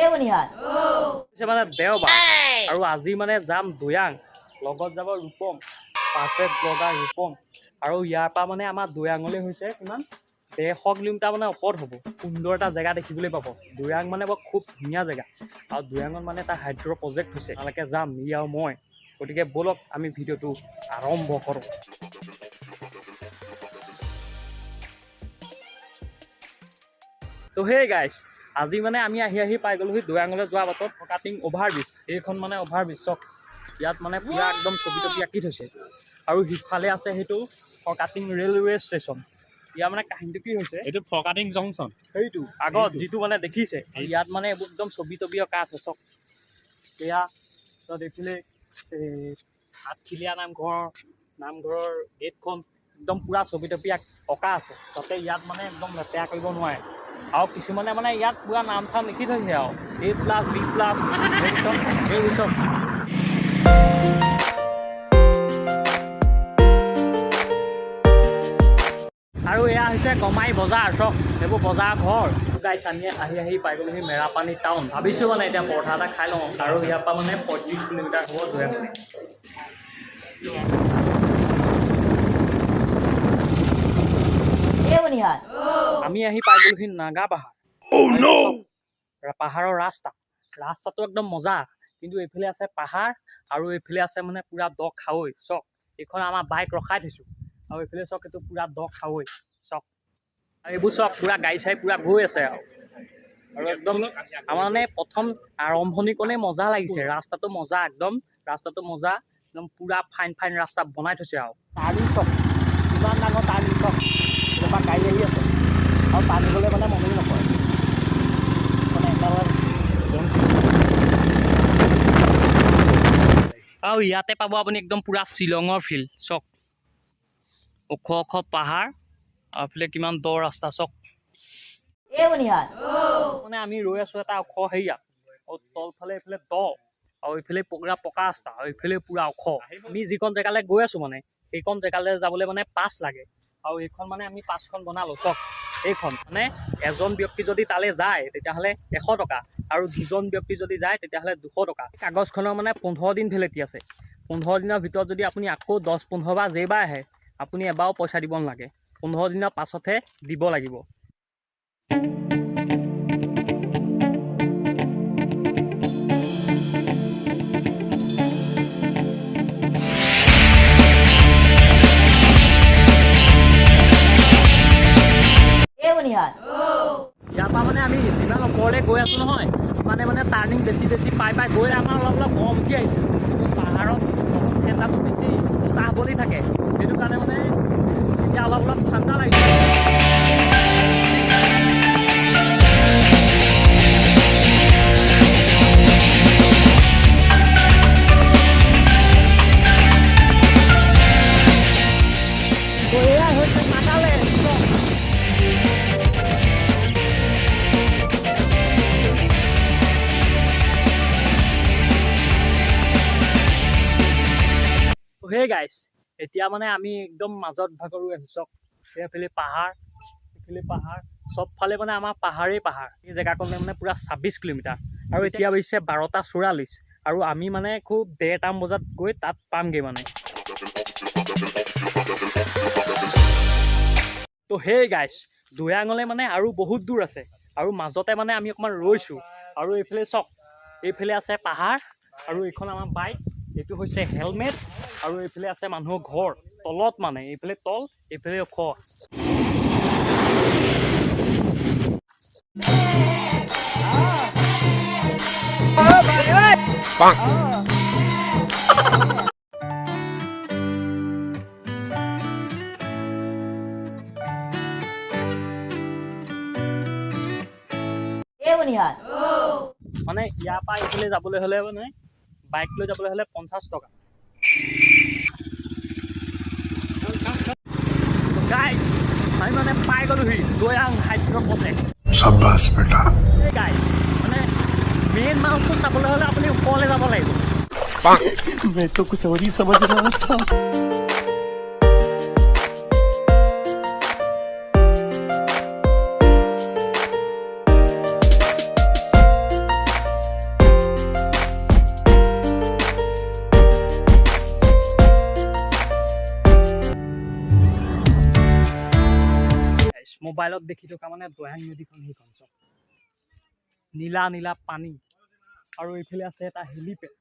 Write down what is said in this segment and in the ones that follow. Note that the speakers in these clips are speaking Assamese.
হৈছে মানে দেওবাৰ আৰু আজি মানে যাম দৈয়াং, লগত যাব ৰূপম, পাৰফেক্ট ব্লগাৰ ৰূপম। আৰু ইয়াৰ পৰা মানে আমাৰ দৈয়াঙলৈ হৈছে কিমান 150 কিলোমিটাৰ মানে ওপৰত হ'ব। সুন্দৰ এটা জেগা দেখিবলৈ পাব। দৈয়াং মানে বৰ খুব ধুনীয়া জেগা আৰু দৈয়াঙত মানে এটা হাইড্ৰ প্ৰজেক্ট হৈছে, তালৈকে যাম ই আৰু মই। গতিকে ব'লক আমি ভিডিঅ'টো আৰম্ভ কৰোঁ। তো সেই গাইছ, আজি মানে আমি আহি আহি পাই গ'লোহি দৈয়াঙলৈ যোৱা বাটত ফৰকাটিং অভাৰব্ৰিজ। এইখন মানে অভাৰব্ৰিজ চক, ইয়াত মানে পূৰা একদম ছবি তবি আঁকি থৈছে। আৰু সিফালে আছে সেইটো ফৰকাটিং ৰেলৱে ষ্টেচন। ইয়াৰ মানে কাহিনীটো কি হৈছে, এইটো ফৰকাটিং জংচন, সেইটো আগত যিটো মানে দেখিছে ইয়াত মানে এইবোৰ একদম ছবি তবি অঁকা আছে চক। এয়া তাত এইফালে এই আঠখিলীয়া নামঘৰৰ গেটখন একদম পূৰা ছবি তবি অঁকা আছে। তাতে ইয়াত মানে একদম লেতেৰা কৰিব নোৱাৰে। আৰু কিছুমানে মানে ইয়াত পূৰা নাম চাম লিখি থৈছে আৰু এ প্লাছ বি প্লাছ এই চব। আৰু এয়া হৈছে গমাই বজাৰ চক, সেইবোৰ বজাৰ ঘৰ। গাইছ আমি আহি আহি পাই গ'লোহি মেৰাপানী টাউন। ভাবিছোঁ মানে এতিয়া পৰঠা এটা খাই লওঁ। আৰু ইয়াৰ পৰা মানে 35 কিলোমিটাৰ হ'ব দৈয়াঙলৈ। আমি আহি পাই গ'লোহি নাগা পাহাৰ। পাহাৰৰ ৰাস্তা, ৰাস্তাটো একদম মজা, কিন্তু এইফালে আছে পাহাৰ আৰু এইফালে আছে মানে পূৰা দ খাৱৈ চক। এইখন আমাৰ বাইক ৰখাই থৈছোঁ আৰু এইফালে চক এইটো পূৰা দ খাৱৈ চক। আৰু এইবোৰ চক পূৰা গাড়ী চাড়ী পূৰা গৈ আছে আৰু। আৰু একদম আমাৰ মানে প্ৰথম আৰম্ভণিকণেই মজা লাগিছে, ৰাস্তাটো মজা, একদম ৰাস্তাটো মজা, একদম পূৰা ফাইন ফাইন ৰাস্তা বনাই থৈছে। আৰু টাৰ্ণিং চক, ইমান ডাঙৰ টাৰ্ণিং চক, এনেকুৱা গাড়ী আহি আছে আৰু টানিবলৈ মানে মনেই নকৰে, মানে একেবাৰে। আৰু ইয়াতে পাব আপুনি একদম পূৰা শ্বিলঙৰ ফিল চক, ওখ ওখ পাহাৰ আৰু এইফালে কিমান দ ৰাস্তা চক। মানে আমি ৰৈ আছো এটা ওখ হেৰিয়াত, আৰু তলফালে এইফালে দ আৰু এইফালে পূৰা পকা ৰাস্তা আৰু এইফালে পূৰা ওখ। আমি যিকণ জেগালৈ গৈ আছো মানে সেইকণ জেগালৈ যাবলৈ মানে পাছ লাগে। আৰু এইখন মানে আমি পাছখন বনালোঁ চক। এইখন মানে এজন ব্যক্তি যদি তালৈ যায় তেতিয়াহ'লে 100 টকা আৰু দুজন ব্যক্তি যদি যায় তেতিয়াহ'লে 200 টকা। কাগজখনৰ মানে 15 দিন ভেলেটি আছে। 15 দিনৰ ভিতৰত যদি আপুনি আকৌ 10 15 বাৰ যেইবাৰ আহে আপুনি এবাৰো পইচা দিব নালাগে, 15 দিনৰ পাছতহে দিব লাগিব। ইয়াৰ পৰা মানে আমি যিমান ওপৰলৈ গৈ আছোঁ নহয় সিমানে মানে টাৰ্ণিং বেছি বেছি পাই পাই গৈ আমাৰ অলপ অলপ গৰম উঠি আহিছে। কিন্তু পাহাৰত অকণ ঠাণ্ডাটো বেছি, বতাহ বলি থাকে, সেইটো কাৰণে মানে এতিয়া অলপ অলপ ঠাণ্ডা লাগিছে। তো এয়াই হৈছে নাগালেণ্ড। হে গাইছ, এতিয়া মানে আমি একদম মাজত ভাগৰো আহিছোঁ চক। এইফালে পাহাৰ, এইফালে পাহাৰ, চবফালে মানে আমাৰ পাহাৰেই পাহাৰ। এই জেগাকণলৈ মানে পূৰা 26 কিলোমিটাৰ। আৰু এতিয়া বাজিছে 12:44 আৰু আমি মানে খুব 1:30 বজাত গৈ তাত পামগৈ মানে। তো সেই গাইছ, দৈয়াঙলৈ মানে আৰু বহুত দূৰ আছে আৰু মাজতে মানে আমি অকণমান ৰৈছোঁ। আৰু এইফালে চক, এইফালে আছে পাহাৰ আৰু এইখন আমাৰ বাইক, এইটো হৈছে হেলমেট। আৰু এইফালে আছে মানুহৰ ঘৰ তলত, মানে এইফালে তল এইফালে ওখ। মানে ইয়াৰ পৰা এইফালে যাবলৈ হ'লে মানে বাইক লৈ যাবলৈ হ'লে 50 টকা। গাইজ, আমি মানে পাই গ'লোহি দৈয়াং হাইড্ৰ প্ৰজেক্ট। সাব্বাস বেটা। গাইজ, মানে মেইন মালটো চাবলৈ হ'লে আপুনি ওপৰলৈ যাব লাগিব। मैं तो कुछ और ही समझ रहा था। মোবাইলত দেখি থকা মানে দৈয়াং নদীখন সেইখন। চাওক, নীলা নীলা পানী আৰু এইফালে আছে এটা হেলিপেড।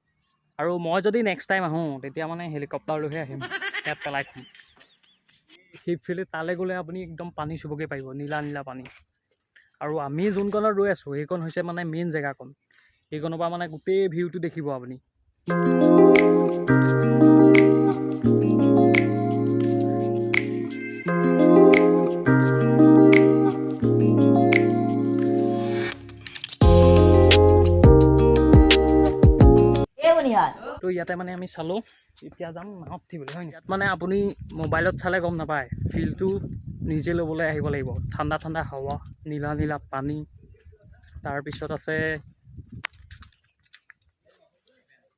আৰু মই যদি নেক্সট টাইম আহোঁ, তেতিয়া মানে হেলিকপ্টাৰ লৈহে আহিম, ইয়াত পেলাই থ'ম। সেইফালে তালৈ গ'লে আপুনি একদম পানী চুবগৈ পাৰিব, নীলা নীলা পানী। আৰু আমি যোনকণত ৰৈ আছোঁ, সেইকণ হৈছে মানে মেইন জেগাকণ। সেইকণৰ পৰা মানে গোটেই ভিউটো দেখিব আপুনি। তো ইয়াতে মানে আমি চালোঁ, এতিয়া যাম নাৱত উঠিবলৈ, হয়। ইয়াত মানে আপুনি মোবাইলত চালে গম নাপায়, ফিলটো নিজে ল'বলৈ আহিব লাগিব। ঠাণ্ডা ঠাণ্ডা হাৱা, নীলা নীলা পানী, তাৰপিছত আছে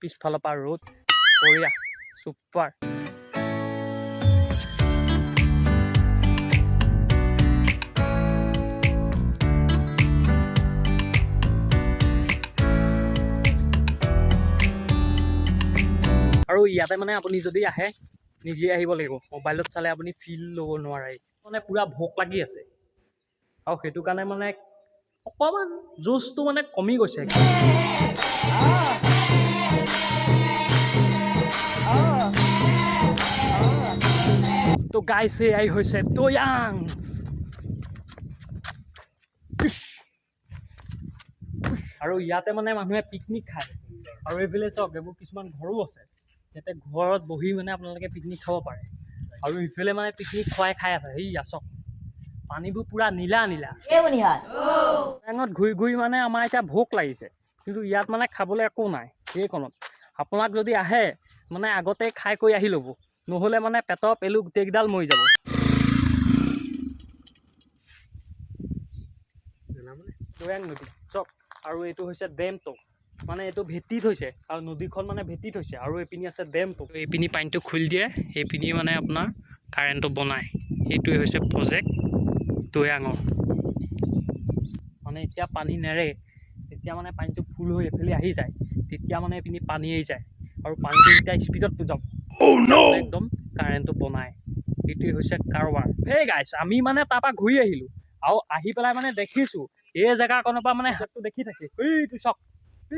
পিছফালৰ পৰা ৰ'দ, বঢ়িয়া, ছুপাৰ। আৰু ইয়াতে মানে আপুনি যদি আহে, নিজে আহিব লাগিব। মোবাইলত চালে আপুনি ফিল ল'ব নোৱাৰে। মানে পূৰা ভোক লাগি আছে আৰু সেইটো কাৰণে মানে অকণমান জুচটো মানে কমি গৈছে। তো গাইছে, এয়াই হৈছে দৈয়াং। আৰু ইয়াতে মানে মানুহে পিকনিক খায়। আৰু এইফালে চাওক, এইবোৰ কিছুমান ঘৰো আছে। ইয়াতে ঘৰত বহি মানে আপোনালোকে পিকনিক খাব পাৰে। আৰু ইফালে মানে পিকনিক খুৱাই খাই আছে। সেইয়া চাওক, পানীবোৰ পূৰা নীলা নীলা। দৈয়াঙত ঘূৰি ঘূৰি মানে আমাৰ এতিয়া ভোক লাগিছে, কিন্তু ইয়াত মানে খাবলৈ একো নাই। এইকণত আপোনাক যদি আহে, মানে আগতে খাই কৰি আহি ল'ব, নহ'লে মানে পেটৰ পেলু গোটেইকেইডাল মৰি যাব। দৈয়াং নদী চাওক। আৰু এইটো হৈছে ডেমটো, মানে এইটো ভেটি থৈছে আৰু নদীখন মানে ভেটি থৈছে। আৰু এইপিনি আছে ডেমটো। এইপিনি পানীটো খুলি দিয়ে, এইপিনি মানে আপোনাৰ কাৰেণ্টটো বনায়। এইটোৱে হৈছে প্ৰজেক্ট দৈয়াঙৰ। মানে এতিয়া পানী নেৰে, তেতিয়া মানে পানীটো ফুল হৈ এইফালে আহি যায়, তেতিয়া মানে এইপিনি পানী আহি যায় আৰু পানীটো যেতিয়া স্পীডত যাব, একদম কাৰেণ্টটো বনায়। এইটোৱে হৈছে কাৰবাৰ। সেই গাইছ, আমি মানে তাৰপৰা ঘূৰি আহিলোঁ আৰু আহি পেলাই মানে দেখিছোঁ এই জেগাকণৰ পৰা মানে হাতটো দেখি থাকে। এইটো চাওক,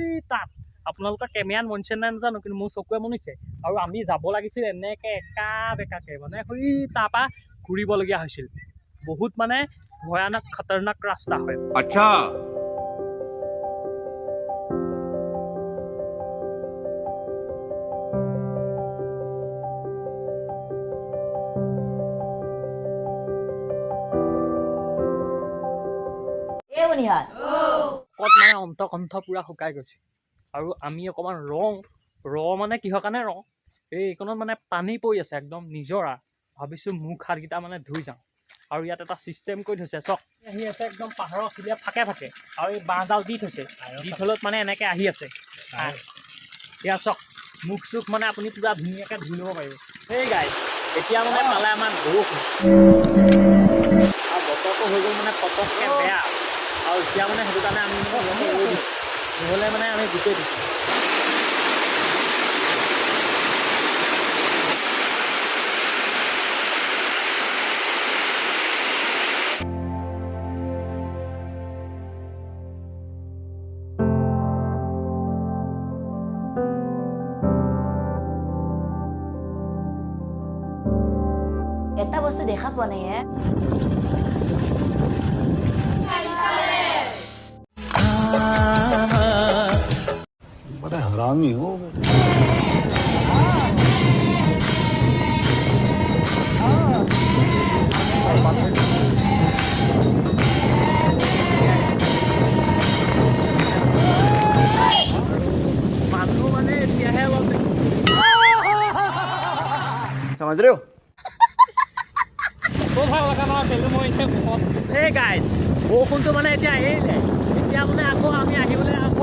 এই তাত আপোনালোকৰ কেমেৰাত মনিছে নাই নাজানো, কিন্তু মোৰ চকুৱে মনিছে। আৰু আমি যাব লাগিছিল এনেকৈ একা বেকাকৈ, মানে সেই তাৰপৰা ঘূৰিবলগীয়া হৈছিল। বহুত মানে ভয়ানক খতৰনাক ৰাস্তা হয়। আচ্ছা। ক'ত মানে অন্তকণ্ঠ পূৰা শুকাই গৈছে। আৰু আমি অকণমান ৰওঁ। ৰ মানে কিহৰ কাৰণে ৰওঁ, এই এইকণত মানে পানী পৰি আছে একদম নিজৰা। ভাবিছোঁ মুখ হাতকেইটা মানে ধুই যাওঁ। আৰু ইয়াত এটা ছিষ্টেম কৰি থৈছে, চাওক, আহি আছে একদম পাহাৰৰ শিলে ফাকে ফাকে। আৰু এই বাঁহডাল দি থৈছে, দি থলত মানে এনেকৈ আহি আছে। এয়া চাওক, মুখ চুখ মানে আপুনি পূৰা ধুনীয়াকৈ ধুই ল'ব পাৰিব। সেই গাই, এতিয়া মানে পালে আমাৰ বৰষুণ আৰু বতৰটো হৈ গ'ল মানে পটককৈ বেয়া। আৰু এতিয়া মানে সেইটো কাৰণে আমি মানে ইয়াতে ৰৈ দিছোঁ, নহ'লে মানে আমি গোটেই দিছোঁ। এটা বস্তু দেখা পোৱা নাই হে। बड़ा हरामी हो बेटा। মানুহ মানে এতিয়াহে অলপ দেখিছোঁ। समझ रहे हो? বৰ ভাল লগা নহয়, পেলু মৰিছে মুখত। এই গাইজ, বৰষুণটো মানে এতিয়া এৰিলে। এতিয়া মানে আকৌ আমি আহিবলৈ আৰম্ভ